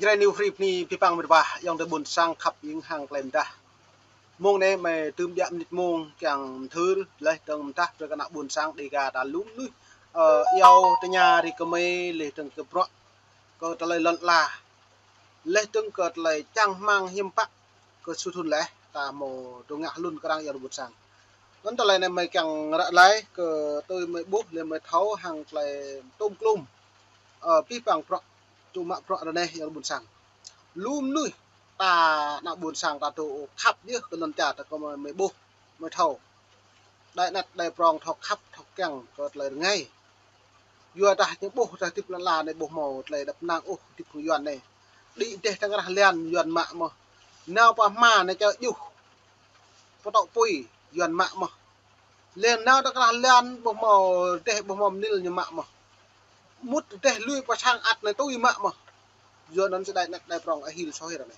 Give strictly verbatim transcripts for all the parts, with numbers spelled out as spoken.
Jrai New Free bơni pơpăng mơ̆n wa, ayŏng adơi ƀuôn sang khăp ing hăng klem dah. Mông anai mơi tơm đia mơnit mông kiăng mơthưr, laih dơ̆ng mơdah brơi kơ ană ƀuôn sang Dêga ta lŏm mơnuih, ơ, iâu tơña rai kơ mơi laih dơ̆ng kơ bruă kơ tơlơi lŏn ala. Laih dơ̆ng kơ tơlơi čang rơmang hiư̆m pă kơ sut thŭn laih, ta hmâo dŏ ngă hlŭn kơ arăng ayŏng adơi ƀuôn sang. Anŭn tơlơi anai mơi kiăng ră laih kơ tui mơi ƀuh laih mơi thâo hăng tơlơi tôm klum, ơ, pơpăng bruă, ču mă bruă ră anai ayŏng adơi ƀuôn sang. Lŏm mơnuih ta ană ƀuôn sang ta tŭ khăp yơh kơ lŏn čar ta kơ mơi, mơi ƀuh, mơi thâo. Đai anet đai prong thâo khăp, thâo kiăng kơ tơlơi rơngai. Yua dah ñu ƀuh dah hơdip lŏn ala anai ƀu hmâo tơlơi djăp năng ôh hơdip hăng Yuan anai. Đĭ dêh tơkrah lian Yuan mă mơ̆n. Nao pơ hma anai čơ djuh. Pơtŏ apui Yuan mă mơ̆n. Laih nao tơkrah lian ƀu hmâo dêh ƀu hmâo mơnil ñu mă mơ̆n. Mŭt dêh lui pơ sang ăt anai tui mă mơ̆n. Yua anŭn sĭt đai anet đai prong ahil soh ră anai.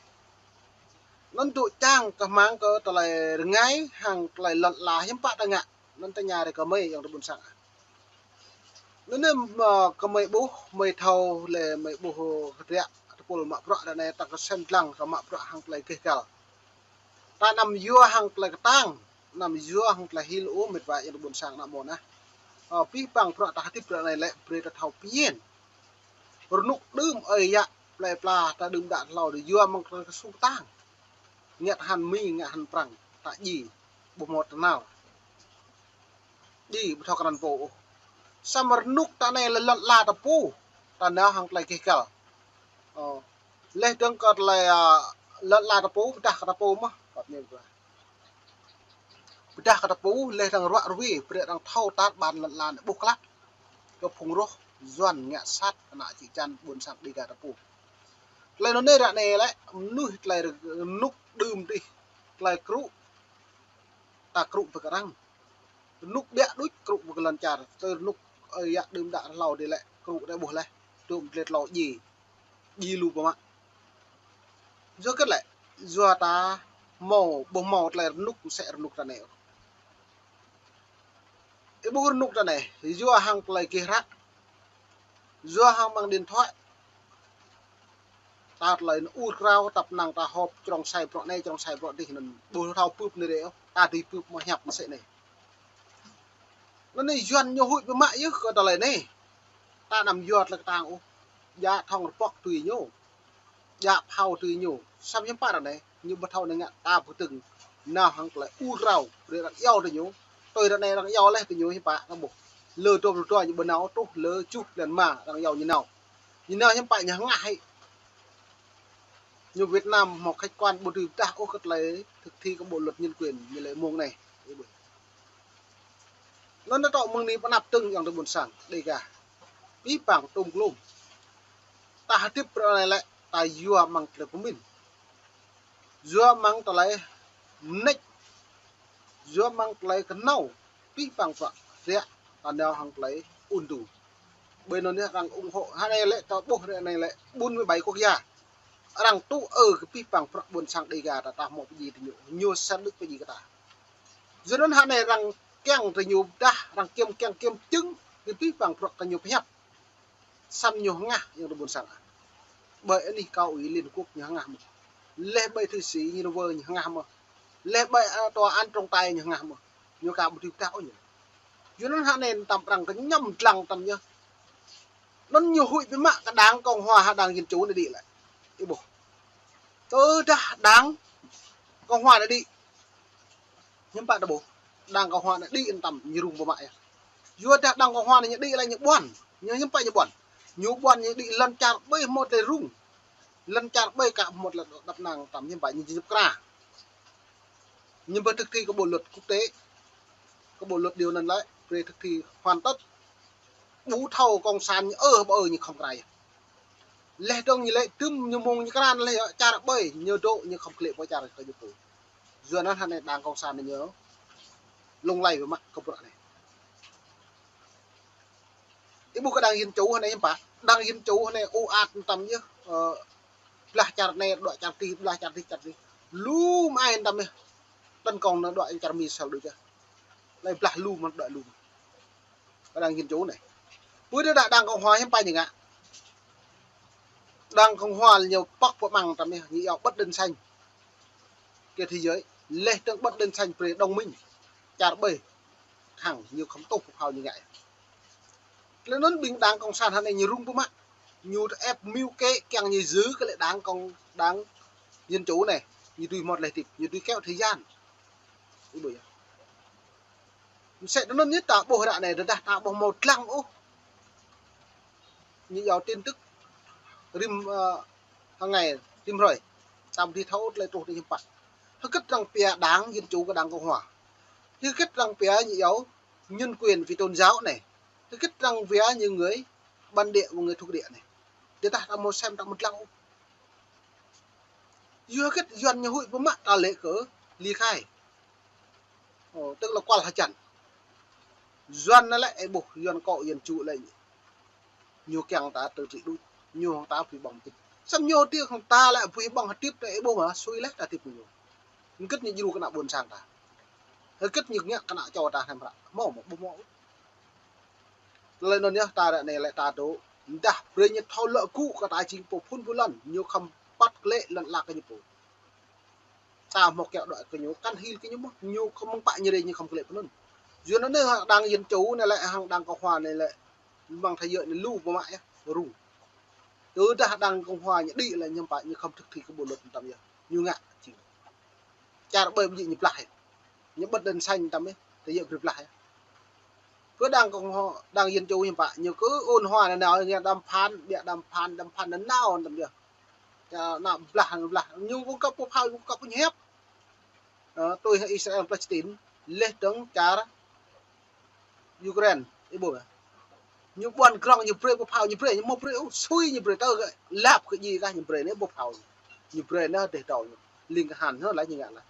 Anŭn dŏ čang kơ rơmang kơ tơlơi rơngai hăng tơlơi lŏn ala hiư̆m pă ta ngă. Anŭn tơña rai kơ mơi ayŏng adơi ƀuôn sang. Anŭn anai, ơ, kơ mơi ƀuh, mơi thâo laih mơi ƀuh kơdră tơpul mă bruă ră anai ta kơsem dlăng kơ mă bruă hăng tơlơi gêh gal. Ta anăm yua hăng tơlơi kơtang, anăm yua hăng tơlơi hil ôh mĕt wa ayŏng adơi ƀuôn sang ană mơ̆n ah. Ơ, pơpăng bruă ta hơdip ră anai lĕ brơi ta thâo pơñen. Rơnŭk đưm ơi yă plei pla ta đưm đă hlâo dih yua mơ̆ng tơlơi kơsŭng kơtang. Ngă hăn mi, ngă hăn prăng, ta djai, ƀu hmâo tơnal. Djai ƀu thâo krăn pô ôh. Samơ̆ rơnŭk ta anai lĕ lŏn ala ta pô, ta nao hăng tơlơi gêh gal. Ơ, laih dơ̆ng kơ tơlơi, ơ, lŏn ala ta pô, pơdah kơ ta pô mơ̆n. Pap ñu pơdah. Pơdah kơ ta pô, laih dơ̆ng ruă ruai, brơi arăng thâo tar ƀan lŏn ala anai ƀuh klă. Kơ phung roh Yuan ngă sat kơ ană čư̆ čan ƀuôn sang Dêga ta pô. Tơlơi anŭn anai ră anai lĕ, mơnuih tơlơi rơnŭk đưm dih, tơlơi krŭ, ta krŭ pơ kơ arăng. Rơnŭk ƀiă đôč krŭ pơ kơ lŏn čar, tơlơi rơnŭk ơi yă đưm đă hlâo dih lĕ, krŭ rai ƀuh laih, tŭm tơlơi hlâo djai, djai lu pơmă. Yua hơget lĕ, yua ta hmâo, ƀu hmâo tơlơi rơnŭk mơsĕ rơnŭk ta anai. Ih ƀuh rơnŭk ta anai, yua hăng tơlơi gêh ră, yua hăng mơ̆ng điện thoại. Ta tơlơi anŭn ur krao, tăp năng ta họp, črông sai bruă anai, črông sai bruă dih anŭn. Ƀu thâo bưp anai rê ôh, ta dih bưp mơ̆ hiăp mơsĕ anai. Anŭn anai Yuan ñu huĭ pơmă yơh kơ tơlơi anai. Ta anăm yua tơlơi kơtang ôh. Djă thŏng rơbŏk tui ñu. Djă phao tui ñu. Samơ̆ hiư̆m pă ră anai, ñu ƀu thâo anai ngă ta pơkơdơ̆ng. Nao hăng tơlơi ur krao, brơi arăng iâu tui ñu. Tui ră anai arăng iâu laih tui ñu hiư̆m pă, arăng ƀuh. Lơ dua pluh dua ñu ƀu nao truh, lơ tơjuh blan rơma arăng iâu ñu nao. Ñu nao hiư̆m pă ñu hơngah hĭ. Ñu Việt Nam hmâo khách quan ƀu dưi pơdah ôh kơ tơlơi thực thi kơ bộ luật nhân quyền ñu lĕ mông anai. Anŭn ta tŏ mơ̆ng anai pơ anăp dơ̆ng ayŏng adơi ƀuôn sang Dêga. Pơpăng tôm klum. Ta hơdip ră anai lĕ, ta yua mơ̆ng tơlơi pơmĭn. Yua mơ̆ng tơlơi mơneč. Yua mơ̆ng tơlơi kơnâo. Pơpăng bruă ră ta nao hăng tơlơi ung tŭ. Ƀơi anŭn anai arăng ủng hộ, ră anai lĕ ta ƀuh ră anai lĕ bốn mươi bảy quốc gia. Arăng tŭ ư kơ pơpăng bruă ƀuôn sang Dêga ta, ta hmâo pơdjai tui ñu. Ñu săn đŭk pơdjai kơ ta. Yua anŭn ră anai arăng kiăng tui ñu pơdah, arăng kiăng, kiăng kiăng čưng kơ pơpăng bruă kơ ñu pơhiăp. Samơ̆ ñu hơngah ayŏng adơi ƀuôn sang. Ƀơi anih cao ủy Liên Hợp Quốc ñu hơngah mơ̆n. Laih ƀơi Thụy Sĩ Geneva ñu hơngah mơ̆n. Laih ƀơi, ơ, tòa án trọng tài ñu hơngah mơ̆n. Ñu ka ƀu dưi pơdah ôh ñu. Yua anŭn ră anai tăm arăng kơ ñăm dlăng tăm ñu. Anŭn ñu huĭ pơmă kơ đảng Cộng hòa hă đảng Dân chủ anai đĭ lĕ. Ih ƀuh. Tơdah đảng Cộng hòa anai đĭ. Hiư̆m pă ta ƀuh. Đảng Cộng hòa anai đĭ anŭn tăm ñu rŭng pơmă yơh. Yua dah đảng Cộng hòa anai ñu đĭ lĕ ñu ƀuăn. Ñu hiư̆m pă ñu ƀuăn. Ñu ƀuăn ñu đĭ lŏn čar ƀơi hmâo tơlơi rŭng. Lŏn čar ƀơi ka hmâo tơlơi djăp năng tăm hiư̆m pă ñu jing jăp kra. Ñu ƀu thực thi kơ bộ luật quốc tế. Kơ bộ luật điều anŭn lĕ, brơi thực thi hoàn tất. Ƀu thâo cộng sản ñu ơ, ƀu ơ ñu khŏm kra yơh. Laih dơ̆ng ñu lĕ tơm ñu mơ̆ng ñu kra laih čar ƀơi, ñu dŏ ñu khŏm klĕ pơ čar kơ ñu pô. Yua anŭn ră anai đảng cộng sản ñu lung lay pơmă kơ bruă anai. Ih ƀuh kơ đảng Dân chủ ră anai hiư̆m pă. Đảng Dân chủ ră anai ôh ăt tăm yơh, ơ, blah čar anai, dŏ čar dih, blah čar dih, čar dih. Lu mơai tăm yơh. Tấn công anŭn dŏ čar Mi sel đôč yơh. Laih blah lu mơ̆n dŏ lu mơ̆n. Kơ đảng Dân chủ anai. Pơ đơ đảng Cộng hòa hiư̆m pă ñu ngă. Đảng Cộng hòa ñu pŏk pơmăng tăm yơh, ñu iâu bất đồng sản. Kơ thế giới, leh tơ̆ng bất đồng sản brơi đồng minh. Čar ƀơi. Khăng ñu khŏm tuh phao ñu ngă. Lĕ anŭn ƀing đảng cộng sản hơnai ñu rŭng pơmă. Ñu ĕp mưu kế kiăng ñu giữ kơ lĕ đảng cộng, đảng dân chủ anai. Ñu dưi mơ̆t leh tĭp, ñu dưi kéo thời gian. Ih ƀuh yơh. Mơsĕ tơnŭn ñu ta ƀuh ră anai, tơdah ta ƀuh hmâo lăng ôh. Ñu iâu tin tức rĭm, ơ, hăng ngày, rĭm hrơi. Ta ƀu dưi thâo tơlơi truh tơ hiư̆m pă. Hơget arăng pia đảng dân chủ kơ đảng cộng hòa. Hơget arăng pia ñu iâu nhân quyền vì tôn giáo anai. Hơget arăng pia ñu người bản địa và người thuộc địa anai. Tơdah ta hmâo sem ta ƀu lăng ôh. Yua hơget Yuan ñu huĭ pơmă ta lĕ kơ ly khai. Ơ, tức là kual hơjăn. Yuan anai lĕ, ih ƀuh, Yuan kŏ Yuan čŭ lĕ. Ñu kiăng ta tơtri đuč, ñu hăng ta pui ƀơ̆ng hơdip. Samơ̆ ñu tui hăng ta lĕ pui ƀơ̆ng hơdip ta, ih ƀuh mơ̆, sui leh ta hơdip ñu. Hơget ñu djru kơ ană ƀôn sang ta. Hơget ñu ngă kơ ană čô ta hrăm hră. Hmâo mơ̆, ƀu hmâo. Tơlơi anŭn yơh ta ră anai lĕ ta dŏ. Tơdah brơi ñu thâo lŏ gŭ kơ ta jing pô phŭn ƀu lŏn, ñu khŏm păt klĕ lŏn ala kơ ñu pô. Ta hmâo kiăng đuaĭ kơ ñu, kăn hil kơ ñu mơ̆, ñu khŏm mơ̆ng pă ñu rai ñu khŏm klĕ pơ anŭn. Yua anŭn anai hăng đảng dân chủ anai lĕ, hăng đảng cộng hòa anai lĕ, mơ̆ng thế giới anai lu pơmă yơh, rŭng. Tơdah đảng cộng hòa ñu đĭ lĕ ñu pă ñu khŏm thực thi kơ bộ luật tăm yơh. Ñu ngă jing. Čar ƀơi ƀu djơ̆ ñu blah yơh. Ñu bất đồng sản tăm yơh, thế giới brơi blah yơh. Pơ đảng cộng hòa, đảng dân chủ ñu pă, ñu kơ ôn hòa nanao, ñu đàm phán, ƀiă đàm phán, đàm phán nanao tăm yơh. Čar ană blah, ană blah. Ñu cung cấp pô phao, cung cấp pô ñu hiăp. Ơ, tui hăng Israel Palestine, leh tơ̆ng čar Ukraine, ih ƀuh mơ̆. Ñu ƀuăn grong, ñu brơi pô phao, ñu brơi, ñu hmâo brơi, ơ, sui ñu brơi tơ gơ̆, lăp kơ djai kah ñu brơi anai pô phao. Ñu brơi anai dêh tâo ñu. Ling kơ hăn, hơ, lăi ñu ngă lăi.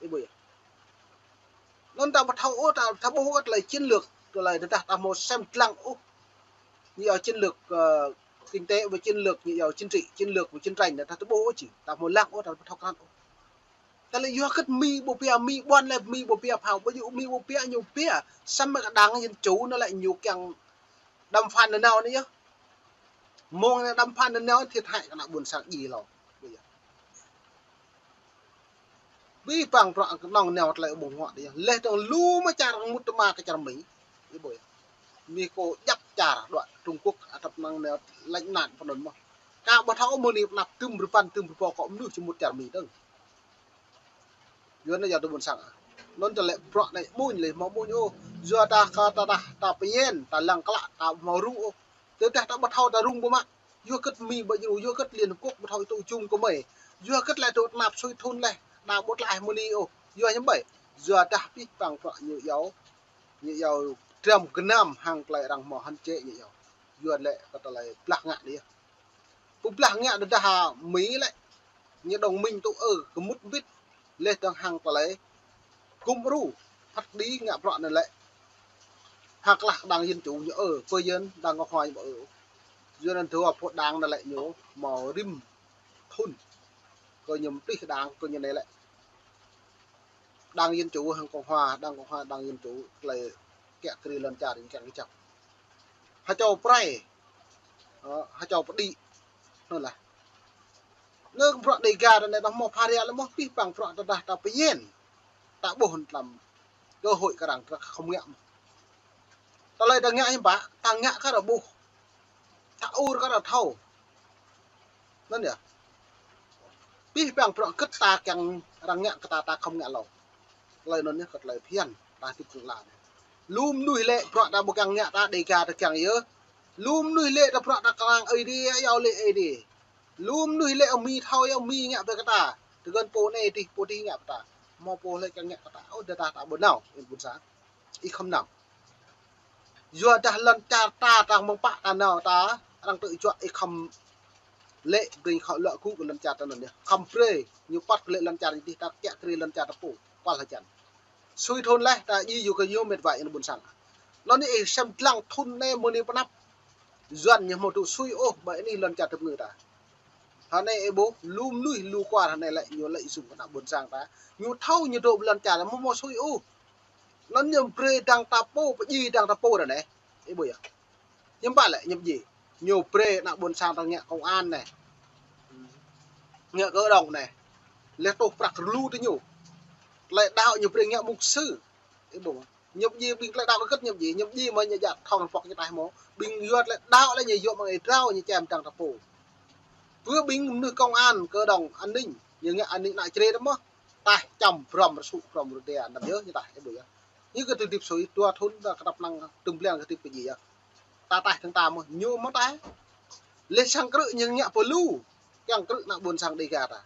Ih ƀuh yơh. Anŭn ta ƀu thâo ôh, ta, ta ƀuh ôh tơlơi chiến lược, tơlơi tơdah ta hmâo sem lăng ôh. Ñu iâu chiến lược, ơ, kinh tế và chiến lược, ñu iâu chính trị, chiến lược và chiến tranh, ta ƀu ôh jing, ta hmâo lăng ôh, ta ƀu thâo krăn ôh. Tơlơi yua hơget Mi ƀu pia, Mi ƀuăn lĕ Mi ƀu pia phao, ƀu djơ̆ Mi ƀu pia, ñu pia. Samơ̆ kơ đảng dân chủ anai lĕ ñu kiăng đàm phán nanao anai yơh. Mơ̆ng anai đàm phán nanao thiệt hại kơ ană ƀôn sang djai hlâo. Ƀu djơ̆. Abih bang bruă kơnơ̆ng nao tơlơi ƀơ̆ng huă dih yơh. Leh dơ̆ng lu mă čar mŭt tơma kơ čar Mi. Ih ƀuh yơh. Mi kơ djăp čar đuaĭ Trung Quốc, atăp năng nao lĕ anŭn pơ anŭn mơ̆n. Kâo ƀu thâo mơ̆ng anai pơ anăp tơm rơpăn tơm rơbâo kơ mơnuih či mŭt čar Mi dơ̆ng. Yua anŭn yơh tơ ƀôn sang. Anŭn tơlơi bruă anai ƀuñ lĕ hmâo ƀuñ ôh. Yua ta kơ ta, ta, ta pơñen, ta lăng klă, ta hmâo rŭng ôh. Tơdah ta ƀu thâo ta rŭng ƀu mă. Yua hơget Mi ƀu djru, yua hơget Liên Hợp Quốc ƀu thâo ih tŭ jum kơ mơi. Yua hơget lĕ tŭ tơnap sui thŭn leh, đa ƀu tlaih mơni ôh. Yua hiư̆m ƀai. Yua dah abih bang bruă ñu iâu, ñu iâu dram gơnam hăng tơlơi arăng hmâo hăn čĕ ñu iâu. Yua lĕ kơ tơlơi blah ngă anai yơh. Pơblah ngă tơdah Mi lĕ. Ñu đồng minh tŭ ơ kơ mŭt mbĭt. Leh dơ̆ng hăng tơlơi gum ru, phat kơđi ngă bruă anai lĕ. Hăng klah đảng dân chủ ñu ơ, pơ yơn đảng cộng hòa ñu ƀu ơ. Yua anŭn dua pô đảng anai lĕ ñu hmâo rĭm thŭn. Kơ ñu mơplih đảng, kơ ñu anai lĕ. Đảng dân chủ hăng cộng hòa, đảng cộng hòa, đảng dân chủ, tơlơi kiăng kơ ri lŏn čar, kiăng kơ čăp. Hơčâo prai, ơ, hơčâo pơđĭ. Anŭn lah. Anŭn bruă Dega anai ta hmâo phara lĕ mơ̆ abih bang bruă tơdah ta pơñen. Ta ƀuh tlam cơ hội kơ arăng ta khŏm ngă mơ̆n. Tơlơi ta ngă hiư̆m pă, ta ngă kơ arăng ƀuh. Ta ur kơ arăng thâo. Anŭn yơh. Abih bang bruă hơget ta kiăng arăng ngă kơ ta, ta khŏm ngă hlâo. Tơlơi anŭn yơh kơ tơlơi phiăn, ta hơdip kơ lăn. Lu mơnuih lĕ bruă ta ƀu kiăng ngă ta Dega ta kiăng yơh. Lu mơnuih lĕ ta bruă ta kơnang Ơi Adai, iâu lĕ Ơi Adai. Lu mơnuih lĕ Mi thâo yơh Mi ngă brơi kơ ta. Tơgơ̆n pô anai dih, pô dih ngă brơi ta. Hmâo pô lĕ kiăng ngă kơ ta. Ơ, dah ta, ta ƀu nao, ih ƀuôn sang. Ih khŏm nao. Yua dah lŏn čar ta, ta mơ̆ng pă ta nao ta, arăng tŭ juă ih khŏm lĕ brơi khŏm lŏ gŭ kơ lŏn čar ta anŭn yơh. Khŏm brơi, ñu păt kơ lĕ lŏn čar dih ta kiăng kơ ri lŏn čar ta pô, kual hơjăn. Sui thŭn leh ta djai yua kơ yua met wa ană ƀôn sang. Anŭn anai ih sem lăng thŭn anai mơ̆ng anai pơ anăp. Yuan ñu hmâo tŭ sui ôh, ƀơi anai lŏn čar ta pơngư ta. Hơnai ih ƀuh, lu mơnuih lu kual hơnai lĕ ñu lĕ sum kơ ană ƀôn sang ta. Ñu thâo ñu dŏ ƀơi lŏn čar ta hmâo hmâo sui ôh. Anŭn ñu brơi dăng ta pô, pơdjai dăng ta pô ră anai. Ih ƀuh yơh. Hiư̆m pă lĕ ñu pơdjai. Ñu brơi ană ƀôn sang ta ngă công an anai. ngă kơ đŏng anai. Leh tuh prăk rơlu tơ ñu. Tơlơi đaŏ ñu brơi ngă mục sư. Ih ƀuh. Ñu pơjing ƀing tơlơi đaŏ kơ gơ̆t ñu pơjing, ñu pơjing mơ̆ ñu jăk thâo nao pŏk ñu taih mơ̆. Ƀing yua tơlơi đaŏ lĕ ñu yua mơ̆ng ih drao ñu čem dăng tơpô. Pơ ƀing mơnuih công an kơ đŏng an ninh, ñu ngă an ninh ană črê tơ mơ̆. Taih čăm brŏm rơsŭ brŏm rơdê anăm yơh ñu taih, ih ƀuh yơh. Ñu kơ tơdip sui dua thŭn ta kơtăp năng tơm blan kơ tơdip pơjing yơh. Ta taih tơng ta mơ̆, ñu mơ̆ taih. Leh sang krư̆ ñu ngă pơlu. Kiăng krư̆ ană ƀôn sang Dega ta.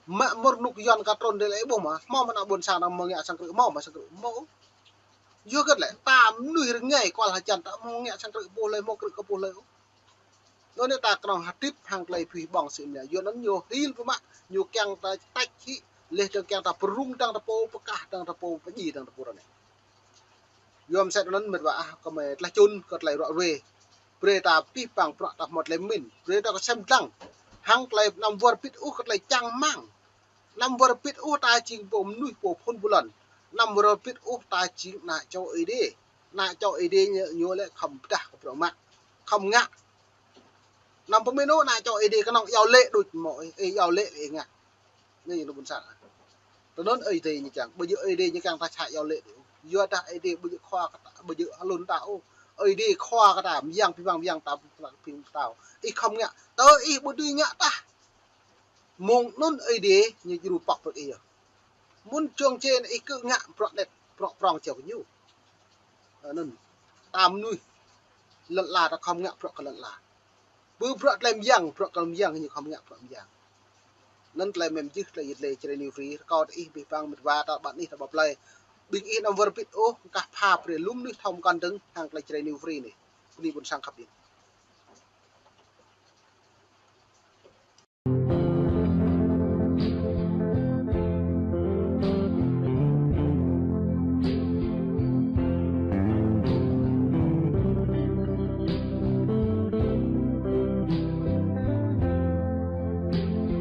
Mă mơ̆r nuk Yuan ka trŭn dê lĕ ih ƀuh mơ̆, hmâo mơ̆ ană ƀôn sang ta mơ̆ ngă sang krư̆, hmâo mơ̆ sang krư̆, hmâo. Yua hơget lĕ, ta mơnuih rơngai kual hơjăn ta mơ̆ ngă sang krư̆ ƀuh lơi, hmâo krư̆ kơ ƀuh lơi ôh. Anŭn yơh ta kơnơ̆ng hơdip hăng tơlơi abih bang sĭ mơnia. Yua anŭn ñu hil pơmă, ñu kiăng ta tač hĭ, leh dơ̆ng kiăng ta pơrŭng dăng tơpô, pơkah dăng tơpô, pơjing dăng tơpô ră anai. Yua mơsĕt anŭn mĕt wa ah, kơmơi tlaih čun kơ tơlơi ruă ruê. Brơi ta abih bang bruă ta hmâo tơlơi pơmĭn. Brơi ta kơsem dlăng. Hăng tơlơi anăm wơr bĭt ôh kơ tơlơi čang rơmang. Anăm wơr bĭt ôh ta jing pô mơnuih pô phŭn pô lŏn. Anăm wơr bĭt ôh ta jing ană čô Ơi Adai. Ană čô Ơi Adai ñu, ñu lĕ khŏm pơdah kơ bruă mă. Khŏm ngă. Anăm pơmĭn ôh ană čô Ơi Adai kơnơ̆ng iâu laĭ đôč mơ̆, ih iâu laĭ ih ngă. Anai ñu ƀôn sang. Tơ anŭn Ơi Adai ñu kiăng, ƀu djơ̆ Ơi Adai ñu kiăng ta čă iâu laĭ đôč. Yua dah Ơi Adai ƀu djơ̆ khua kơ ta, ƀu djơ̆ hlŭn ta ôh. Ơi Adai khua kơ ta, mơyang abih bang mơyang ta, abih bang ta. Ih khŏm ngă, tơ ih ƀu dưi ngă tah. Mơ̆ng anŭn Ơi Adai ñu djru pŏk brơi ih yơh. Mơ̆n čong čen ih kơ ngă bruă anet, bruă prŏng čeo kơ ñu. Anŭn, ta mơnuih lŏn ala ta khŏm ngă bruă kơ lŏn ala. Bơ bruă tơlơi mơyang, bruă kơ mơyang ñu khŏm ngă bruă mơyang. Anŭn tơlơi mơ̆n jih tơlơi yit lĕ Jrai New Free, rơkâo tơ ih abih bang mĕt wa ta ƀăn anih ta ƀă plơi. Ƀing ih anăm wơr bĭt ôh, kah pha brơi lu mơnuih thâo mơkăn dơ̆ng hăng tơlơi Jrai New Free anai. Bơni ƀôn sang khăp ƀing.